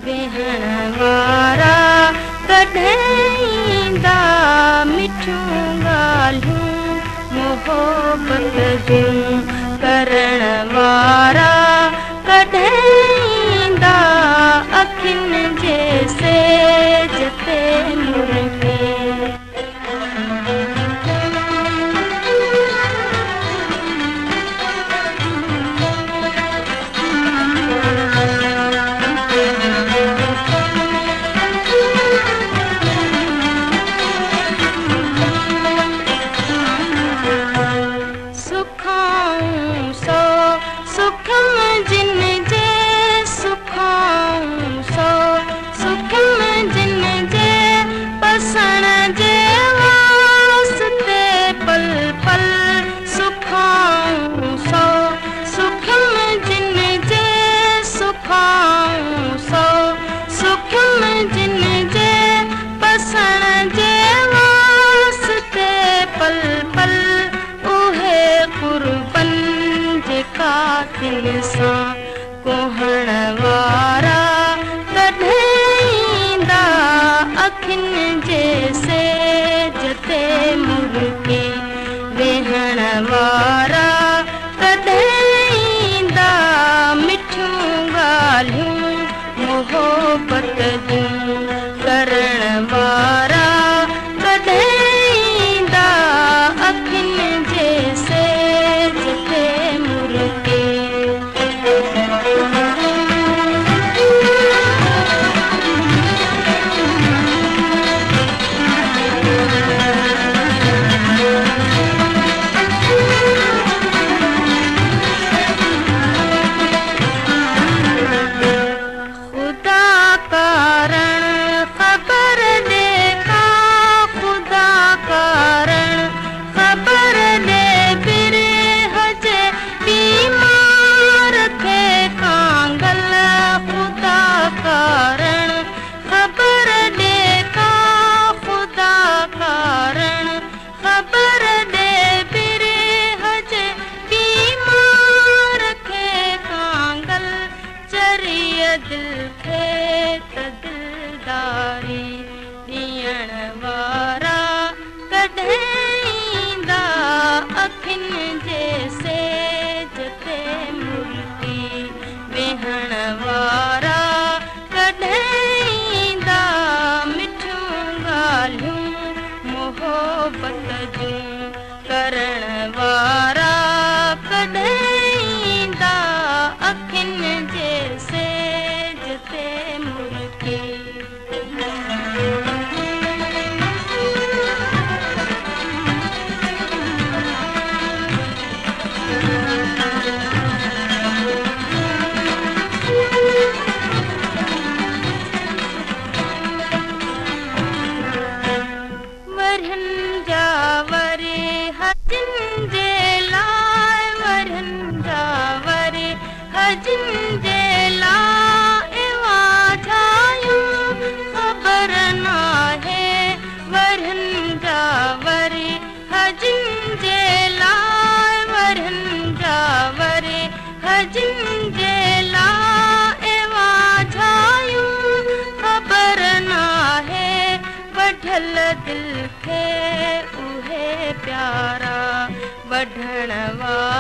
वेहण वारा कॾहिं ईंदा मिठियूं ॻाल्हियूं मोहबत जूं करण वारा कॾहिं ईंदा अखियुनि जे सेज ते मुर्के। सां कोहण वारा कॾहिं ईंदा अखियुनि जे सेज ते मुर्के। वेहण वारा कॾहिं ईंदा मिठियूं ॻाल्हियूं मोहबत जूं करण वारा कॾहिं ईंदा अखियुनि जे सेज ते मुर्के। दिल खे त दिलदारी ॾियण वारा कॾहिं ईंदा अखियुनि जे सेज ते मुर्की। वेहण वारा कॾहिं ईंदा मिठियूं ॻाल्हियूं मोहबत जूं करण वारा कॾहिं ईंदा अखियुनि जे सेज ते मुर्के। वरहनि जा वरे हजनि जे लाइ, वरहनि जा वरे हजनि जे लाइ वाझायूं ख़बर नाहे। वरहनि जा वरे हजनि जे लाइ, वरहनि जा वरे हजनि जे लाइ वाझायूं ख़बर नाहे। वढल दिल खे उहे प्यारा वढण वारा।